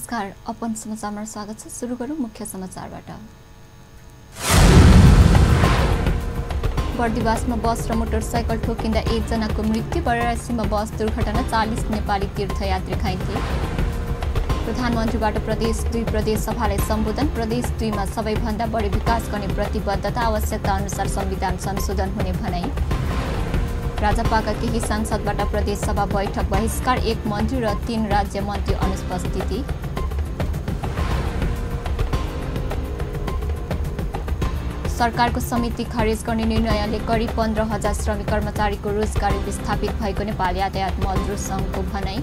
नमस्कार, अपन समाचारमा स्वागत छ। सुरु गरौँ मुख्य समाचारबाट। बर्दिवासमा बस र मोटरसाइकल ठोकिँदा एकजनाको मृत्यु। वाराणसीमा बस दुर्घटना, 40 नेपाली तीर्थयात्री घाइते। प्रधानमन्त्रीबाट प्रदेश 2 प्रदेश सभालाई सम्बोधन। प्रदेश 2 मा सबैभन्दा बढी विकास गर्ने प्रतिबद्धता, आवश्यकता अनुसार संविधान संशोधन हुने भनाई। राजपाका केही सांसदबाट प्रदेश सभा बैठक बहिष्कार, 1 मन्त्री र 3 राज्य मन्त्री अनुपस्थिति। सरकारको समिति खारेज गर्ने निर्णयले करिब 15,000 श्रमिक कर्मचारीको रोजगारी विस्थापित भएको नेपाल यातायात मजदुर सङ्घको भनाई।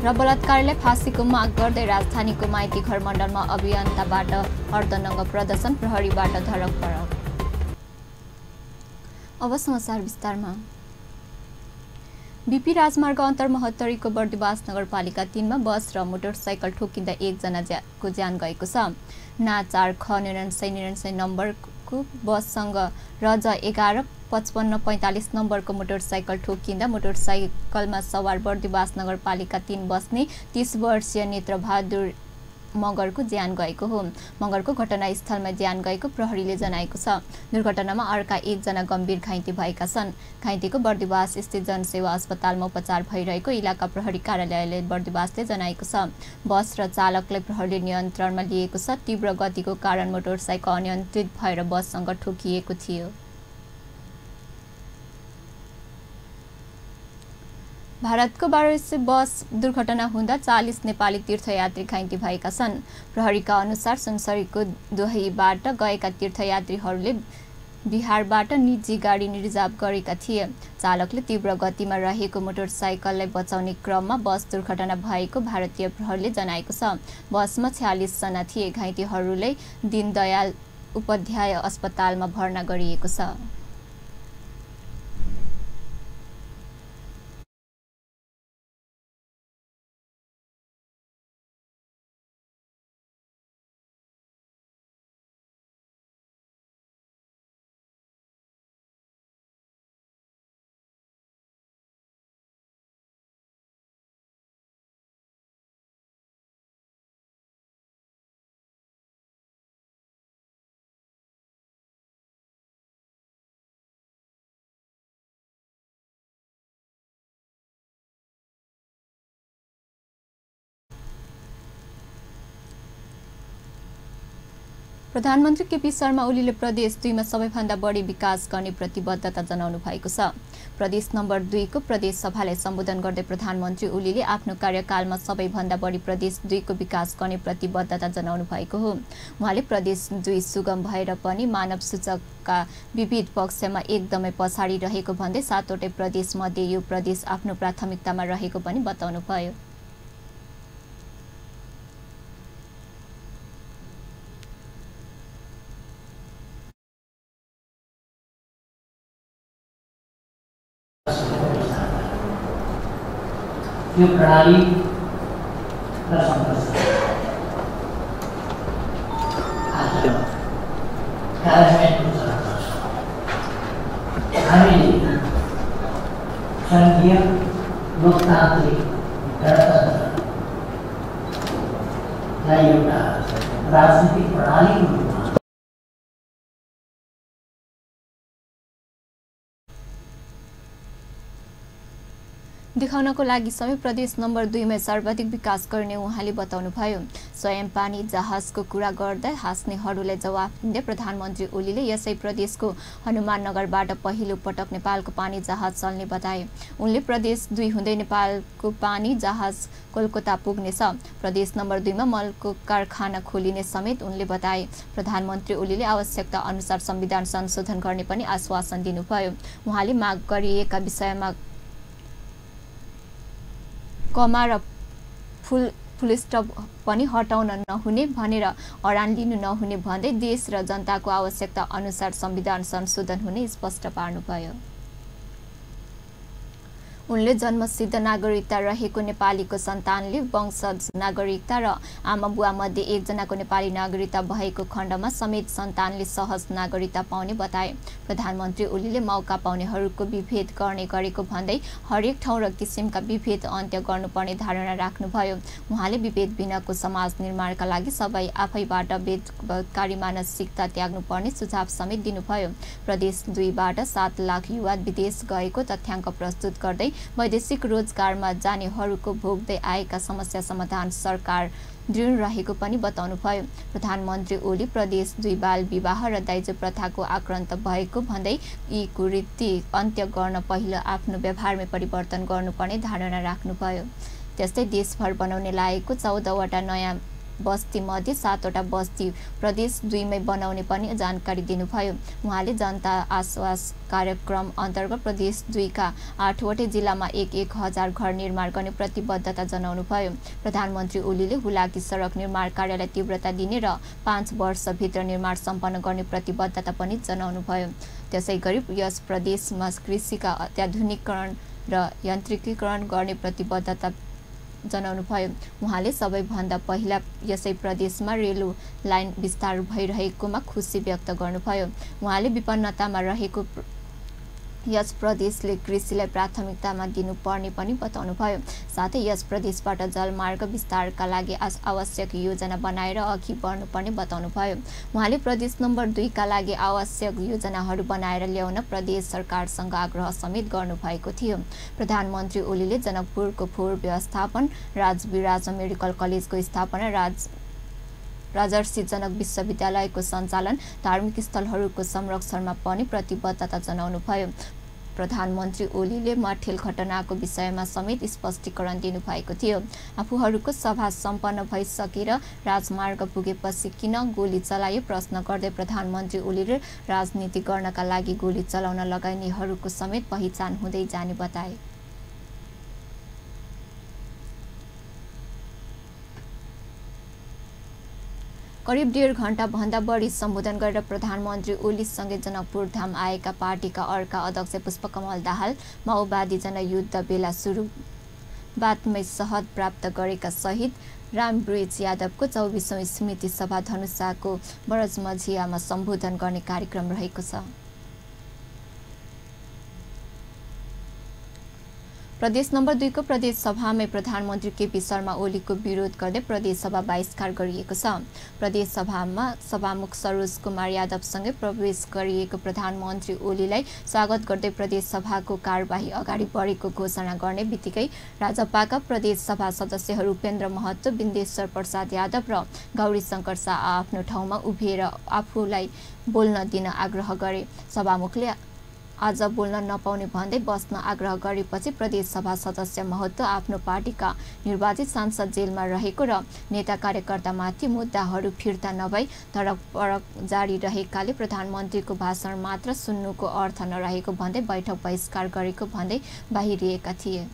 र बलात्कारले फाँसीको माग गर्दै राजधानीको माइती घर मण्डलमा अभियन्ताबाट अर्धनङ्ग प्रदर्शन, प्रहरीबाट धडक फरक। अब समाचार विस्तारमा। बीपी राजमार्ग अन्तर्महत्तरीको बर्दिवास नगरपालिका 3 मा बस र मोटरसाइकल ठोकिँदा एकजनाको ज्यान गएको छ। ना 4 ख 9999 नम्बरको बससँग रज 11 55 45 नम्बरको मोटरसाइकल ठोकिँदा मोटरसाइकलमा सवार बर्दिवास नगरपालिका 3 बस्ने 30 वर्षीय नेत्रबहादुर मगरको ज्यान गएको हो। मगरको घटनास्थलमा ज्यान गएको प्रहरीले जनाएको छ। दुर्घटनामा अर्का एकजना गम्भीर घाइते भएका छन्। घाइतेको बर्दिवास स्थित जनसेवा अस्पतालमा उपचार भइरहेको इलाका प्रहरी कार्यालयले बर्दिवासले जनाएको छ। बस र चालकलाई प्रहरीले नियन्त्रणमा लिएको छ। तीव्र गतिको कारण मोटरसाइकल अनियन्त्रित भएर बससँग ठोकिएको थियो। भारतको वाराणसी बस दुर्घटना हुँदा 40 नेपाली तीर्थयात्री घाइते भएका छन्। प्रहरीका अनुसार सुनसरीको दोहीबाट गएका तीर्थयात्रीहरूले बिहारबाट निजी गाडी रिजर्भ गरेका थिए। चालकले तीव्र गतिमा रहेको मोटरसाइकललाई बचाउने क्रममा बस दुर्घटना भएको भारतीय प्रहरीले जनाएको छ। बसमा 46 जना थिए। घाइतेहरूलाई दीनदयाल उपाध्याय अस्पतालमा भर्ना गरिएको छ। प्रधानमन्त्री केपी शर्मा ओलीले प्रदेश 2 मा सबैभन्दा बढी विकास गर्ने प्रतिबद्धता जनाउनु भएको छ। प्रदेश नम्बर 2 को प्रदेश सभालाई सम्बोधन गर्दै प्रधानमन्त्री ओलीले आफ्नो कार्यकालमा सबैभन्दा बढी प्रदेश 2 को विकास गर्ने प्रतिबद्धता जनाउनु भएको हो। उहाँले प्रदेश 2 सुगम भएर पनि मानव सूचकका विविध पक्षमा एकदमै पछाडि रहेको भन्दै 7वटै प्रदेश मध्ये यो प्रदेश आफ्नो प्राथमिकतामा रहेको पनि बताउनुभयो। यो प्रणाली र सम्पर्क हामीले सङ्घीय लोकतान्त्रिक गणतन्त्रलाई एउटा राजनीतिक प्रणालीको रूपमा देखाउनको लागि सबै प्रदेश नम्बर 2 मा सर्वाधिक विकास गर्ने उहाँले बताउनुभयो। स्वयं पानी जहाजको कुरा गर्दै हाँस्नेहरूलाई जवाफ दिँदै प्रधानमन्त्री ओलीले यसै प्रदेशको हनुमाननगरबाट पहिलो पटक नेपालको पानी जहाज चल्ने बताए। उनले प्रदेश 2 हुँदै नेपालको पानी जहाज कोलकाता पुग्नेछ। प्रदेश नम्बर 2 मा मलको कारखाना खोलिने समेत उनले बताए। प्रधानमन्त्री ओलीले आवश्यकता अनुसार संविधान संशोधन गर्ने पनि आश्वासन दिनुभयो। उहाँले माग गरिएका विषयमा कमा र फुलस्टप पनि हटाउन नहुने भनेर अडान लिनु नहुने भन्दै देश र जनताको आवश्यकता अनुसार संविधान संशोधन हुने स्पष्ट पार्नुभयो। उनले जन्मसिद्ध नागरिकता रहेको नेपालीको सन्तानले वंशज नागरिकता र आमा बुवा मध्ये एकजनाको नेपाली नागरिकता भएको खण्डमा समेत सन्तानले सहज नागरिकता पाउने बताए। प्रधानमन्त्री ओलीले मौका पाउनेहरूको विभेद गर्ने गरेको भन्दै हरेक ठाउँ र किसिमका विभेद अन्त्य गर्नुपर्ने धारणा राख्नुभयो। उहाँले विभेद बिनाको समाज निर्माणका लागि सबै आफैबाट भेदभावकारी मानसिकता त्याग्नुपर्ने सुझाव समेत दिनुभयो। प्रदेश 2 बाट 7 लाख युवा विदेश गएको तथ्याङ्क प्रस्तुत गर्दै वैदेशिक रोजगारमा जानेहरूको भोग्दै आएका समस्या समाधान सरकार दृढ रहेको पनि बताउनुभयो। प्रधानमन्त्री ओली प्रदेश 2 बाल विवाह र दाइजो प्रथाको आक्रान्त भएको भन्दै यी कुरीति अन्त्य गर्न पहिलो आफ्नो व्यवहारमै परिवर्तन गर्नुपर्ने धारणा राख्नुभयो। त्यस्तै देशभर बनाउने लागेको 14 वटा नयाँ बस्ती मध्ये 7 वटा बस्ती प्रदेश 2 मै बनाउने पनि जानकारी दिनुभयो। उहाँले जनता आश्वास कार्यक्रम अन्तर्गत प्रदेश 2 का 8 वटै जिल्लामा 1,000 घर निर्माण गर्ने प्रतिबद्धता जनाउनुभयो। प्रधानमन्त्री ओलीले हुलाकी सडक निर्माण कार्यलाई तीव्रता दिने र 5 वर्षभित्र निर्माण सम्पन्न गर्ने प्रतिबद्धता पनि जनाउनुभयो। त्यसैगरी यस प्रदेशमा कृषिका अत्याधुनिकीकरण र यन्त्रिकीकरण गर्ने प्रतिबद्धता जनाउनुभयो। उहाँले सबैभन्दा पहिला यसै प्रदेशमा रेल लाइन विस्तार भइरहेकोमा खुसी व्यक्त गर्नुभयो। उहाँले विपन्नतामा रहेको यस प्रदेशले कृषिलाई प्राथमिकतामा दिनुपर्ने पनि बताउनुभयो। साथै यस प्रदेशबाट जलमार्ग विस्तारका लागि आवश्यक योजना बनाएर अघि बढ्नुपर्ने बताउनुभयो। उहाँले प्रदेश नम्बर 2 का लागि आवश्यक योजनाहरू बनाएर ल्याउन प्रदेश सरकारसँग आग्रह समेत गर्नुभएको थियो। प्रधानमन्त्री ओलीले जनकपुरको फोहोर व्यवस्थापन, राजविराज मेडिकल कलेजको स्थापना, राजर्षि जनक विश्वविद्यालयको सञ्चालन, धार्मिक स्थलहरूको संरक्षणमा पनि प्रतिबद्धता जनाउनुभयो। प्रधानमन्त्री ओलीले मठेल घटनाको विषयमा समेत स्पष्टीकरण दिनुभएको थियो। आफूहरूको सभा सम्पन्न भइसकेर राजमार्ग पुगेपछि किन गोली चलायो प्रश्न गर्दै प्रधानमन्त्री ओलीले राजनीति गर्नका लागि गोली चलाउन लगाइनेहरूको समेत पहिचान हुँदै जाने बताए। करिब 1.5 घण्टा भन्दा बढी सम्बोधन गरेर प्रधानमन्त्री ओलीसँगै जनकपुर धाम आएका पार्टीका अर्का अध्यक्ष पुष्पकमल दाहाल माओवादी जनयुद्ध बेला सुरुवातमै शहद प्राप्त गरेका शहीद रामबृज यादवको 24औं स्मृति सभा धनुषाको बरजमझियामा सम्बोधन गर्ने कार्यक्रम रहेको छ। प्रदेश नम्बर 2 को प्रदेश सभामै प्रधानमन्त्री केपी शर्मा ओलीको विरोध गर्दै प्रदेश सभा बहिष्कार गरिएको छ। प्रदेश सभामा सभामुख सरोज कुमार यादवसँगै प्रवेश गरिएको प्रधानमन्त्री ओलीलाई स्वागत गर्दै प्रदेश सभाको कार्यवाही अगाडि बढेको घोषणा गर्ने बित्तिकै राजपाका प्रदेश सभा सदस्यहरू उपेन्द्र महतो, बिन्देश्वर प्रसाद यादव र गौरी शंकर शाह आफ्नो ठाउँमा उभिएर आफूलाई बोल्न दिन आग्रह गरे। सभामुखले आज बोल्न नपाउने भन्दै बस्न आग्रह गरेपछि प्रदेश सभा सदस्य महतो आफ्नो पार्टीका निर्वाचित सांसद जेलमा रहेको र नेता कार्यकर्तामाथि मुद्दाहरू फिर्ता नभई धडकपडक जारी रहेकाले प्रधानमन्त्रीको भाषण मात्र सुन्नुको अर्थ नरहेको भन्दै बैठक बहिष्कार गरेको भन्दै बाहिरिएका थिए।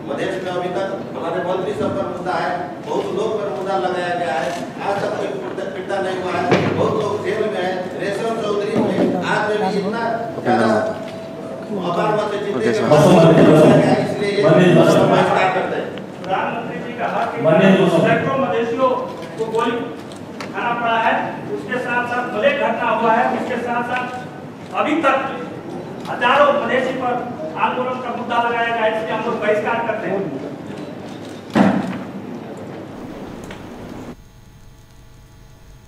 मधेश में अभी तक हमारे मंत्री सब पर मुद्दा है, बहुत लोग पर मुद्दा लगाया गया है, आज तक कोई फिरता नहीं हुआ है, बहुत लोग जेल में है। रेशम चौधरी में आज में भी इतना ज्यादा अपार से जीते इसलिए बहिष्कार करते हैं। प्रधानमंत्री जी कहा कि सैकड़ों मधेशियों को गोली खाना पड़ा है, उसके साथ साथ भले घटना हुआ है, उसके साथ साथ अभी तक हजारों मधेशी पर आंदोलन का मुद्दा लगाया गया, इसलिए हम लोग बहिष्कार करते हैं।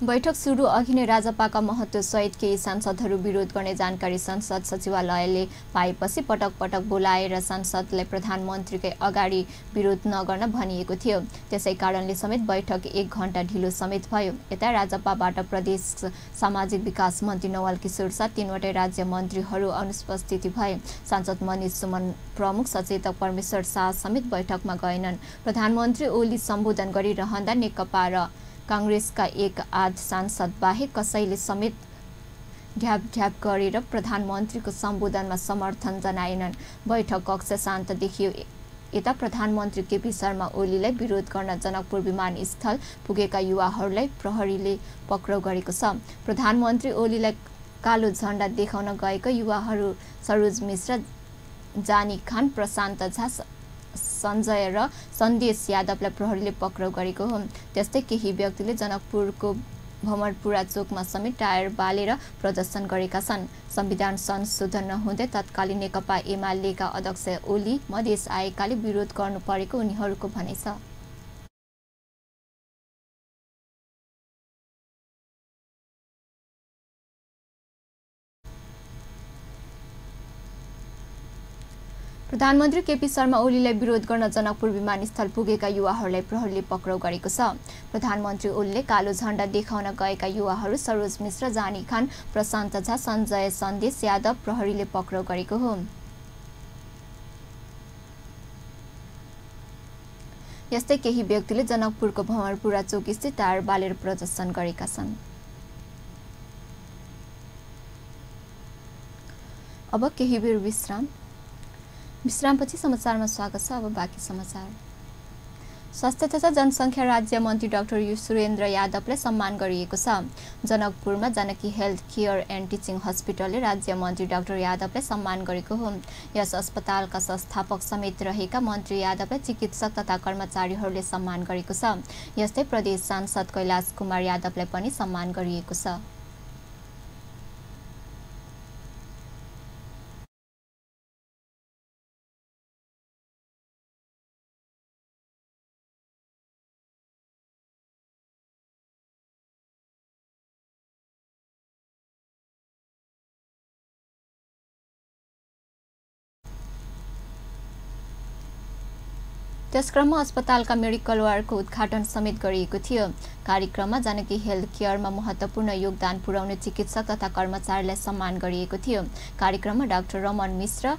बैठक सुरु अघि नै राजपाका महतो सहित केही सांसदहरू विरोध गर्ने जानकारी संसद सचिवालयले पाएपछि पटक पटक बोलाएर सांसदलाई प्रधानमन्त्रीकै अगाडि विरोध नगर्न भनिएको थियो। त्यसै कारणले समेत बैठक 1 घण्टा ढिलो समेत भयो। यता राजपाबाट प्रदेश सामाजिक विकास मन्त्री नवल किशोर शाह, 3 वटै राज्य मन्त्रीहरू अनुपस्थित भए। सांसद मनिष सुमन प्रमुख सचेतक परमेश्वर शाह समेत बैठकमा गएनन्। प्रधानमन्त्री ओली सम्बोधन गरिरहँदा नेकपा र कांग्रेसका एक आध सांसद बाहेक कसैले समेत ढ्याप गरेर प्रधानमन्त्रीको सम्बोधनमा समर्थन जनाएनन्। बैठक कक्ष शान्त देखियो। यता प्रधानमन्त्री केपी शर्मा ओलीलाई विरोध गर्न जनकपुर विमानस्थल पुगेका युवाहरूलाई प्रहरीले पक्राउ गरेको छ। प्रधानमन्त्री ओलीलाई कालो झण्डा देखाउन गएका युवाहरू सरोज मिश्र, जानी खान, प्रशान्त झा, सञ्जय र सन्देश यादवलाई प्रहरीले पक्राउ गरेको हो। त्यस्तै केही व्यक्तिले जनकपुरको भमरपुरा चोकमा समेत टायर बालेर प्रदर्शन गरेका छन्। संविधान संशोधन नहुँदै तत्कालीन नेकपा एमालेका अध्यक्ष ओली मधेस आएकाले विरोध गर्नु परेको उनीहरूको भनाइ छ। प्रधानमन्त्री केपी शर्मा ओलीलाई विरोध गर्न जनकपुर विमानस्थल पुगेका युवाहरूलाई प्रहरीले पक्राउ गरेको छ। प्रधानमन्त्री ओलीले कालो झण्डा देखाउन गएका युवाहरू सरोज मिश्र, जानी खान, प्रशान्त झा, सञ्जय, सन्देश यादव प्रहरीले पक्राउ गरेको हो। यस्तै केही व्यक्तिले जनकपुरको भमरपुरा चोक स्थित टायर बालेर प्रदर्शन गरेका छन्। अब केही बेर विश्रामपछि समाचारमा स्वागत छ। अब बाँकी समाचार। स्वास्थ्य तथा जनसङ्ख्या राज्य मन्त्री डाक्टर सुरेन्द्र यादवलाई सम्मान गरिएको छ। जनकपुरमा Janaki health care and teaching हस्पिटलले राज्य मन्त्री डाक्टर यादवलाई सम्मान गरेको हो। यस अस्पतालका संस्थापक समेत रहेका मन्त्री यादवलाई चिकित्सक तथा कर्मचारीहरूले सम्मान गरेको छ। यस्तै प्रदेश सांसद कैलाश कुमार यादवलाई पनि सम्मान गरिएको छ। त्यसक्रममा अस्पतालका मेडिकल वार्डको उद्घाटन समेत गरिएको थियो। कार्यक्रममा जानकी हेल्थ केयरमा महत्त्वपूर्ण योगदान पुर्याउने चिकित्सक तथा कर्मचारीलाई सम्मान गरिएको थियो। कार्यक्रममा डाक्टर रमन मिश्र,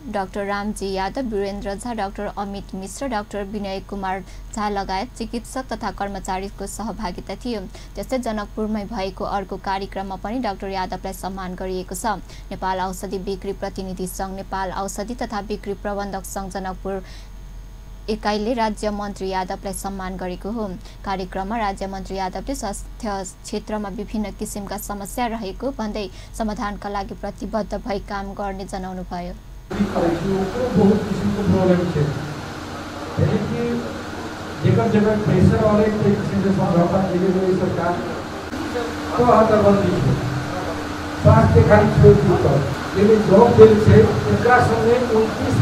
डाक्टर रामजी यादव, वीरेन्द्र झा, डाक्टर अमित मिश्र, डाक्टर विनय कुमार झा लगायत चिकित्सक तथा कर्मचारीको सहभागिता थियो। त्यस्तै जनकपुरमै भएको अर्को कार्यक्रममा पनि डाक्टर यादवलाई सम्मान गरिएको छ। नेपाल औषधि बिक्री प्रतिनिधि सङ्घ, नेपाल औषधि तथा बिक्री प्रबन्धक सङ्घ जनकपुर एकाइले राज्य मन्त्री यादवलाई सम्मान गरेको हो। कार्यक्रममा राज्य मन्त्री यादवले स्वास्थ्य क्षेत्रमा विभिन्न किसिमका समस्या रहेको भन्दै समाधानका लागि प्रतिबद्ध भई काम गर्ने जनाउनुभयो।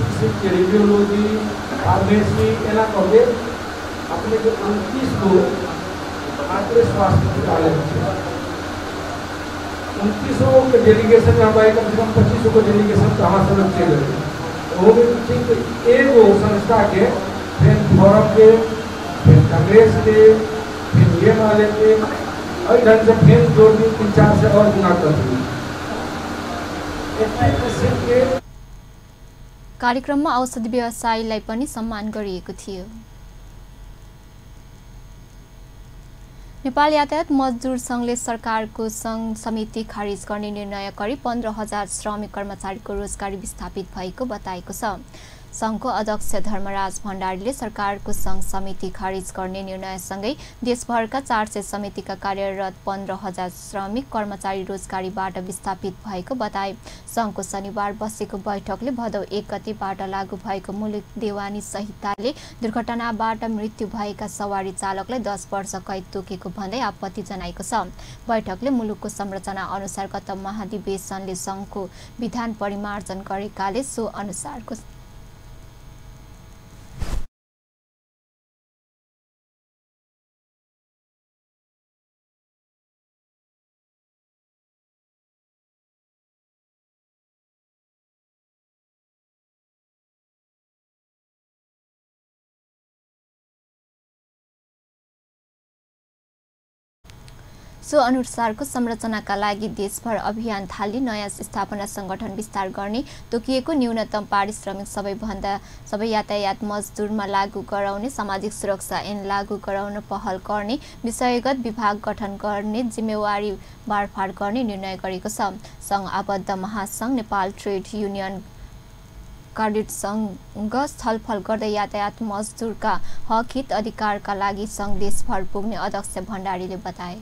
स्वास्थ्य रेडियोलॉजी, फार्मेसी एना करके अपने को 29 को आते स्वास्थ्य मंत्रालय में 29 के डेलीगेशन में हमारे कम से कम 25 को डेलीगेशन कहाँ से लोग चले वो भी ठीक एक वो संस्था के फिर फोरम के फिर कांग्रेस के फिर ये वाले के और ढंग से फिर जोड़नी 3-4 से और गुना कर दी। कार्यक्रममा औषधि व्यवसायीलाई पनि सम्मान गरिएको थियो। नेपाल यातायात मजदुर सङ्घले सरकारको सङ्घ समिति खारिज गर्ने निर्णय गरी 15,000 श्रमिक कर्मचारीको रोजगारी विस्थापित भएको बताएको छ। सङ्घको अध्यक्ष धर्मराज भण्डारीले सरकारको सङ्घ समिति खारिज गर्ने निर्णयसँगै देशभरका 400 समितिका कार्यरत 15,000 श्रमिक कर्मचारी रोजगारीबाट विस्थापित भएको बताए। सङ्घको शनिबार बसेको बैठकले भदौ 1 गतेबाट लागू भएको मुलुक देवानी संहिताले दुर्घटनाबाट मृत्यु भएका सवारी चालकलाई 10 वर्ष कैद तोकेको भन्दै आपत्ति जनाएको छ। बैठकले मुलुकको संरचना अनुसार गत महाधिवेशनले सङ्घको विधान परिमार्जन गरेकाले सो अनुसारको सो अनुसारको संरचनाका लागि देशभर अभियान थाली नयाँ स्थापना संगठन विस्तार गर्ने, तोकिएको न्यूनतम पारिश्रमिक सबै यातायात मजदुरमा लागू गराउने, सामाजिक सुरक्षा ऐन लागू गराउन पहल गर्ने, विषयगत विभाग गठन गर्ने जिम्मेवारी बाँडफाँड गर्ने निर्णय गरेको छ। सङ्घ आबद्ध महासङ्घ, नेपाल ट्रेड युनियन कार्डिटसँग छलफल गर्दै यातायात मजदुरका हक हित अधिकारका लागि सङ्घ देशभर पुग्ने अध्यक्ष भण्डारीले बताए।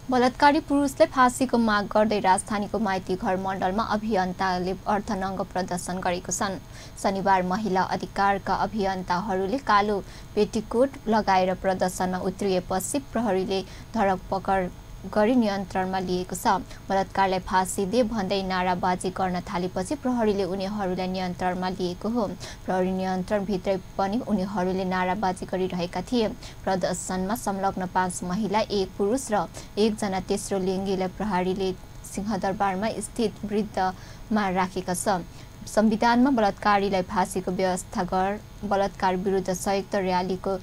बलात्कारी पुरुषले फाँसीको माग गर्दै राजधानीको माइती घर मण्डलमा अभियन्ताले अर्धनङ्ग प्रदर्शन गरेको छन्। शनिबार महिला अधिकारका अभियन्ताहरूले कालो पेटिकोट लगाएर प्रदर्शनमा उत्रिएपछि प्रहरीले धरपकड गरी नियन्त्रणमा लिएको छ। बलात्कारलाई फाँसी दे भन्दै नाराबाजी गर्न थालेपछि प्रहरीले उनीहरूलाई नियन्त्रणमा लिएको हो। प्रहरी नियन्त्रणभित्रै पनि उनीहरूले नाराबाजी गरिरहेका थिए। प्रदर्शनमा संलग्न 5 महिला, 1 पुरुष र 1 जना तेस्रो लिङ्गीलाई प्रहरीले सिंहदरबारमा स्थित वृद्धमा राखेका छ। संविधानमा बलात्कारीलाई फाँसीको व्यवस्था गर बलात्कार विरुद्ध संयुक्त र्यालीको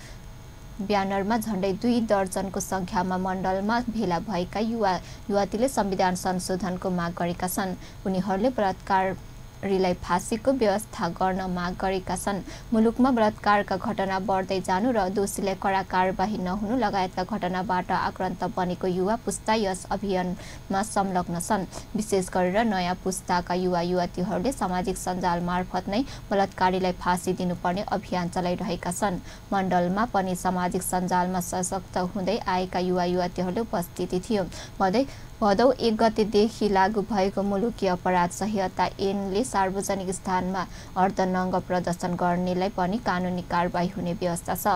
ब्यानरमा झण्डै 2 दर्जनको संख्यामा मण्डलमा भेला भएका युवतीले संविधान संशोधनको माग गरेका छन्। उनीहरूले बलात्कारीलाई फाँसीको व्यवस्था गर्न माग गरेका छन्। मुलुकमा बलात्कारका घटना बढ्दै जानु र दोषीलाई कडा कारबाही नहुनु लगायतका घटनाबाट आक्रान्त बनेको युवा पुस्ता यस अभियानमा संलग्न छन्। विशेष गरेर नयाँ पुस्ताका युवा युवतीहरूले सामाजिक सञ्जाल मार्फत नै बलात्कारीलाई फाँसी दिनुपर्ने अभियान चलाइरहेका छन्। मण्डलमा पनि सामाजिक सञ्जालमा सशक्त हुँदै आएका युवा युवतीहरूले उपस्थिति थियो। भदौ 1 गतेदेखि लागू भएको मुलुकी अपराध संहिता ऐनले सार्वजनिक स्थानमा अर्धनङ्ग प्रदर्शन गर्नेलाई पनि कानुनी कारबाही हुने व्यवस्था छ।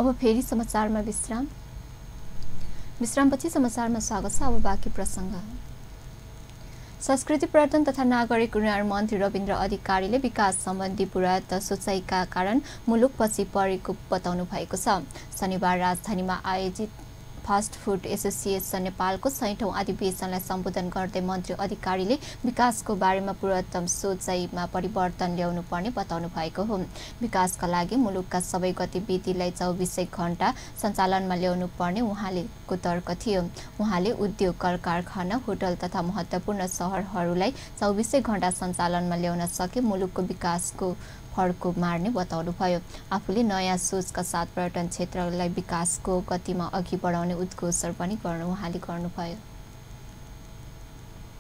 अब फेरि समाचारमा विश्रामपछि समाचारमा स्वागत छ। अब बाँकी प्रसङ्ग। संस्कृति पर्यटन तथा नागरिक उड्डयन मन्त्री रविन्द्र अधिकारीले विकास सम्बन्धी बुढात सोचाइका कारण मुलुक पछि परेको बताउनु भएको छ। शनिबार राजधानीमा आयोजित फास्ट फूड एसोसिएसन नेपालको 60औं अधिवेशनलाई सम्बोधन गर्दै मन्त्री अधिकारीले विकासको बारेमा पुरातन सोचाइमा परिवर्तन ल्याउनु पर्ने बताउनु भएको हो। विकासका लागि मुलुकका सबै गतिविधिलाई 24 घण्टा सञ्चालनमा ल्याउनु पर्ने उहाँलेको तर्क थियो। उहाँले उद्योग, कल कारखाना, होटल तथा महत्त्वपूर्ण शहरहरूलाई 24 घण्टा सञ्चालनमा ल्याउन सके मुलुकको विकासको फड्को मार्ने बताउनुभयो। आफूले नयाँ सोचका साथ पर्यटन क्षेत्रलाई विकासको गतिमा अघि बढाउने उद्घोषण पनि उहाँले गर्नुभयो।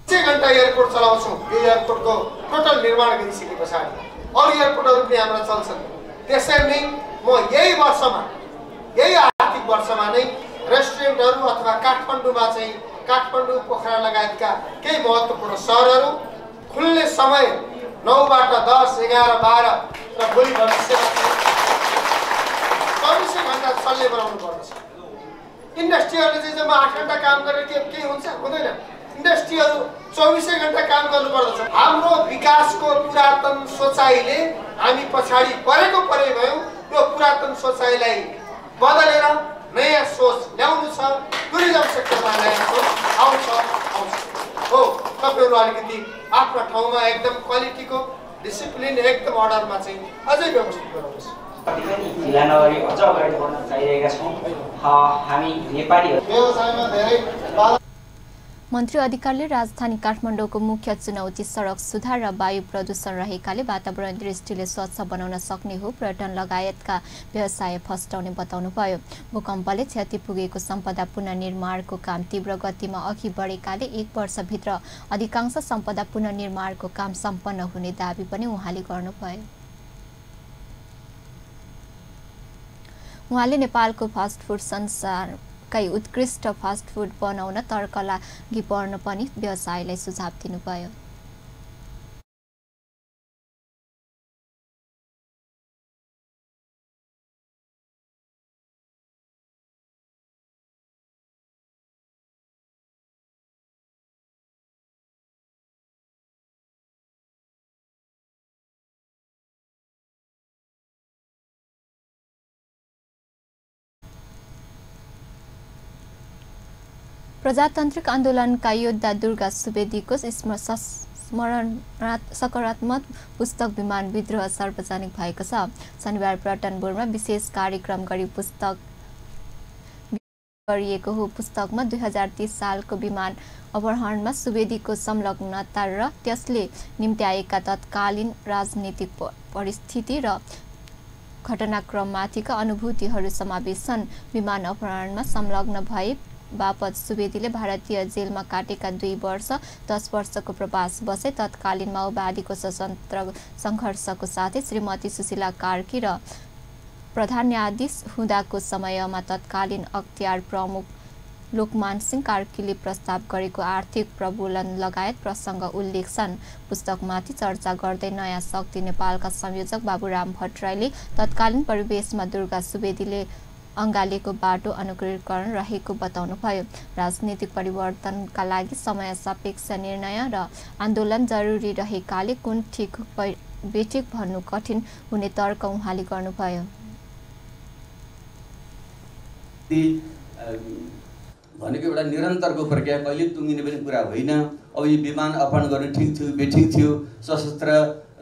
6 घण्टा एयरपोर्ट चलाउँछौँ। यो एयरपोर्टको टोटल निर्माण गरिसके पछाडि अरू एयरपोर्टहरू पनि हाम्रा चल्छन्। त्यसरी नै म यही आर्थिक वर्षमा नै रेस्टुरेन्टहरू अथवा काठमाडौँमा चाहिँ काठमाडौँ, पोखरा लगायतका केही महत्त्वपूर्ण सहरहरू खुल्ने समय 9 बाट 10, 11, 12 र भोलि भविष्यमा 24 घण्टा चल्ने बनाउनु पर्दछ। इन्डस्ट्रीहरूले चाहिँ जम्मा 8 घण्टा काम गरेर के हुन्छ? हुँदैन। इन्डस्ट्रीहरू 24 घण्टा काम गर्नुपर्दछ। हाम्रो विकासको पुरातन सोचाइले हामी पछाडि परेको भयौँ। यो पुरातन सोचाइलाई बदलेर नयाँ सोच ल्याउनु छ। टुरिज्म सेक्टरमा नयाँ सोच आउँछ हो। तपाईँहरू अलिकति आफ्नो ठाउँमा एकदम क्वालिटीको डिसिप्लिन एकदम अर्डरमा चाहिँ अझै व्यवस्थित गराउनुहोस्। जिल्ला नगरी अझ अगाडि बढ्न चाहिरहेका छौँ। हामी नेपालीहरू व्यवसायमा धेरै मन्त्री अधिकारीले राजधानी काठमाडौँको मुख्य चुनौती सडक सुधार र वायु प्रदूषण रहेकाले वातावरण दृष्टिले स्वच्छ बनाउन सक्ने हो पर्यटन लगायतका व्यवसाय फस्टाउने बताउनुभयो। भूकम्पले क्षति पुगेको सम्पदा पुनर्निर्माणको काम तीव्र गतिमा अघि बढेकाले 1 वर्षभित्र अधिकांश सम्पदा पुनर्निर्माणको काम सम्पन्न हुने दाबी पनि उहाँले गर्नुभयो। उहाँले नेपालको फास्ट फूड संसारकै उत्कृष्ट फास्ट फूड बनाउन तर्क लागि पर्न पनि व्यवसायलाई सुझाव दिनुभयो। प्रजातान्त्रिक आन्दोलनका योद्धा दुर्गा सुवेदीको सकारात्मक पुस्तक विमान विद्रोह सार्वजनिक भएको छ। शनिबार पटनपुरमा विशेष कार्यक्रम गरी पुस्तक गरिएको हो। पुस्तकमा 2030 सालको विमान अपहरणमा सुवेदीको संलग्नता र त्यसले निम्त्याएका तत्कालीन राजनीतिक परिस्थिति र घटनाक्रममाथिका अनुभूतिहरू समावेश छन्। विमान अपहरणमा संलग्न भए बापत सुवेदीले भारतीय जेलमा काटेका 2 वर्ष 10 वर्षको प्रवास बसे। तत्कालीन माओवादीको सशस्त्र सङ्घर्षको साथै श्रीमती सुशीला कार्की र प्रधान न्यायाधीश हुँदाको समयमा तत्कालीन अख्तियार प्रमुख लोकमान सिंह कार्कीले प्रस्ताव गरेको आर्थिक प्रबोधन लगायत प्रसङ्ग उल्लेख छन्। पुस्तकमाथि चर्चा गर्दै नयाँ शक्ति नेपालका संयोजक बाबुराम भट्टराईले तत्कालीन परिवेशमा दुर्गा सुवेदीले अँगालेको बाटो अनुकूलीकरण रहेको बताउनुभयो। राजनीतिक परिवर्तनका लागि समय सापेक्ष निर्णय र आन्दोलन जरुरी रहेकाले कुन ठिक बेठिक भन्नु कठिन हुने तर्क उहाँले गर्नुभयो। भनेको एउटा निरन्तरको प्रक्रिया, कहिले टुङ्गिने पनि कुरा होइन। अब यो विमान अपहरण गर्नु ठिक थियो बेठिक थियो, सशस्त्र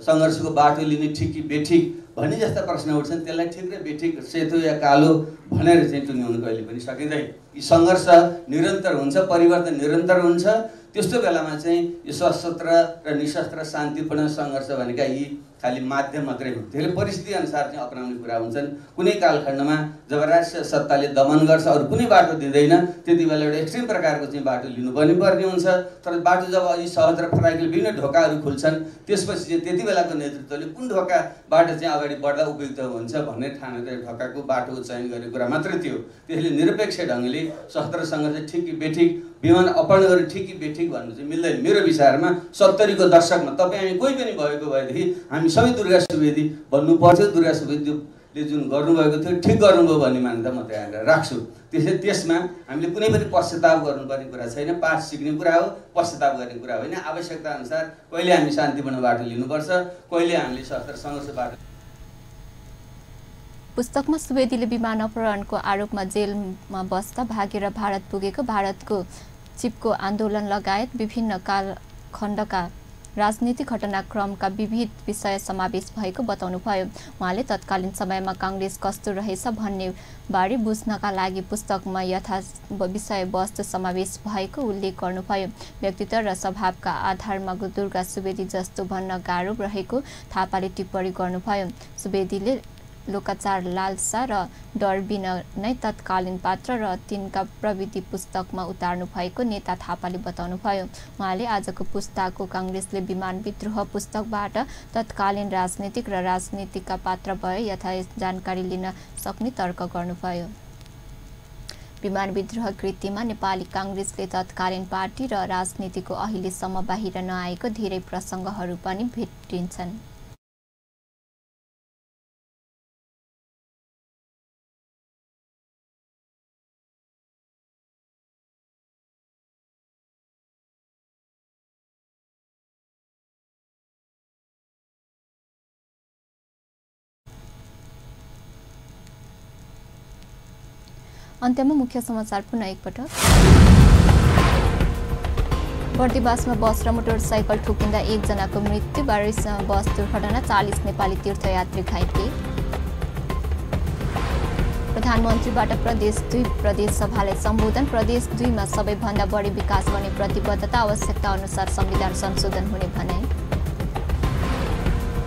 सङ्घर्षको बाटो लिने ठिक कि बेठिक भन्ने जस्ता प्रश्न उठ्छन्। त्यसलाई ठिक र बेठिक, सेतो या कालो भनेर चाहिँ टुङ्ग्याउनु कहिले पनि सकिँदैन। यी सङ्घर्ष निरन्तर हुन्छ, परिवर्तन निरन्तर हुन्छ। त्यस्तो बेलामा चाहिँ यो सशस्त्र र निशस्त्र शान्तिपूर्ण सङ्घर्ष भनेका यी खालि माध्यम मात्रै हो। त्यसले परिस्थिति अनुसार चाहिँ अपनाउने कुरा हुन्छन्। कुनै कालखण्डमा जब राष्ट्रिय सत्ताले दमन गर्छ, अरू कुनै बाटो दिँदैन, त्यति बेला एउटा एक्सट्रिम प्रकारको चाहिँ बाटो लिनुपर्ने हुन्छ। तर बाटो जब यी सहज र फराकिलो विभिन्न ढोकाहरू खुल्छन्, त्यसपछि चाहिँ त्यति बेलाको नेतृत्वले कुन ढोकाबाट चाहिँ अगाडि बढ्दा उपयुक्त हुन्छ भन्ने ठानेर ढोकाको बाटो चयन गर्ने कुरा मात्रै थियो। त्यसले निरपेक्ष ढङ्गले सशस्त्र सङ्घर्ष ठिक कि बेठिक, विमान अपहरण गरेर ठिक कि बेठिक भन्नु चाहिँ मिल्दैन। मेरो विचारमा 70 को दशकमा तपाईँ कोही पनि भएको भएदेखि हामी सबै दुर्गा सुवेदी भन्नुपर्थ्यो। दुर्गा सुवेदीले जुन गर्नुभएको थियो ठिक गर्नुभयो भन्ने मान्यता म त्यहाँ राख्छु। त्यसमा हामीले कुनै पनि पश्चाताप गर्नुपर्ने कुरा छैन। पाठ सिक्ने कुरा हो, पश्चाताप गर्ने कुरा होइन। आवश्यकता अनुसार कहिले हामी शान्तिपूर्ण बाटो लिनुपर्छ, कहिले हामीले सशस्त्र सङ्घर्ष बाटो। पुस्तकमा सुवेदीले विमान अपहरणको आरोपमा जेलमा बस्दा भागेर भारत पुगेको, भारतको चिपको आन्दोलन लगायत विभिन्न कालखण्डका राजनीतिक घटनाक्रमका विविध विषय समावेश भएको बताउनुभयो। उहाँले तत्कालीन समयमा काङ्ग्रेस कस्तो रहेछ भन्ने बारे बुझ्नका लागि पुस्तकमा यथा विषयवस्तु समावेश भएको उल्लेख गर्नुभयो। व्यक्तित्व र स्वभावका आधारमा दुर्गा सुवेदी जस्तो भन्न गाह्रो रहेको थापाले टिप्पणी गर्नुभयो। सुवेदीले लोकाचार, लालसा र डर बिना नै तत्कालीन पात्र र तिनका प्रविधि पुस्तकमा उतार्नु भएको नेता थापाले बताउनुभयो। उहाँले आजको पुस्ताको काङ्ग्रेसले विमान विद्रोह पुस्तकबाट तत्कालीन राजनीतिक र राजनीतिकका पात्र भए यथा जानकारी लिन सक्ने तर्क गर्नुभयो। विमान विद्रोह कृतिमा नेपाली काङ्ग्रेसले तत्कालीन पार्टी र राजनीतिको अहिलेसम्म बाहिर नआएको धेरै प्रसङ्गहरू पनि भेटिन्छन्। अन्त्यमा मुख्य समाचार पुनः एकपटक। बर्दिवासमा बस र मोटरसाइकल ठोकिँदा 1 जनाको मृत्यु, 12 बस दुर्घटना, 40 नेपाली तीर्थयात्री घाइते। प्रधानमन्त्रीबाट प्रदेश 2 प्रदेश सभालाई सम्बोधन, प्रदेश 2 मा सबैभन्दा बढी विकास गर्ने प्रतिबद्धता, आवश्यकता अनुसार संविधान संशोधन हुने भनाइ।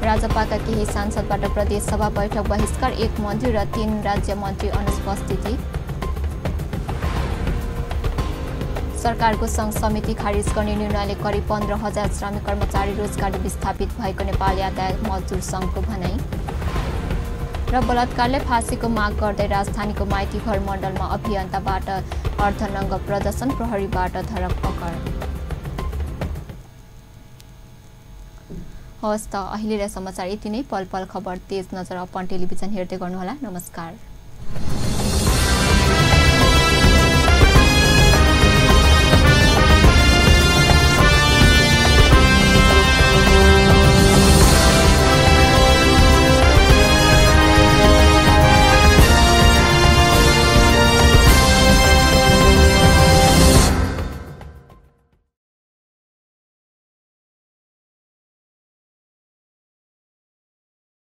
राजपाका केही सांसदबाट प्रदेश सभा बैठक बहिष्कार, 1 मन्त्री र 3 राज्य मन्त्री अनुपस्थिति। सरकारको सङ्घ समिति खारिज गर्ने निर्णयले करिब 15,000 श्रमिक कर्मचारी रोजगारी विस्थापित भएको नेपाल यातायात मजदुर सङ्घको भनाइ। र बलात्कारले फाँसीको माग गर्दै राजधानीको माइतीघर मण्डलमा अभियन्ताबाट अर्धनङ्ग प्रदर्शन, प्रहरीबाट धरपकड। हवस् त अहिलेलाई समाचार यति नै। पल पल खबर तेज नजर अपन टेलिभिजन हेर्दै गर्नुहोला। नमस्कार।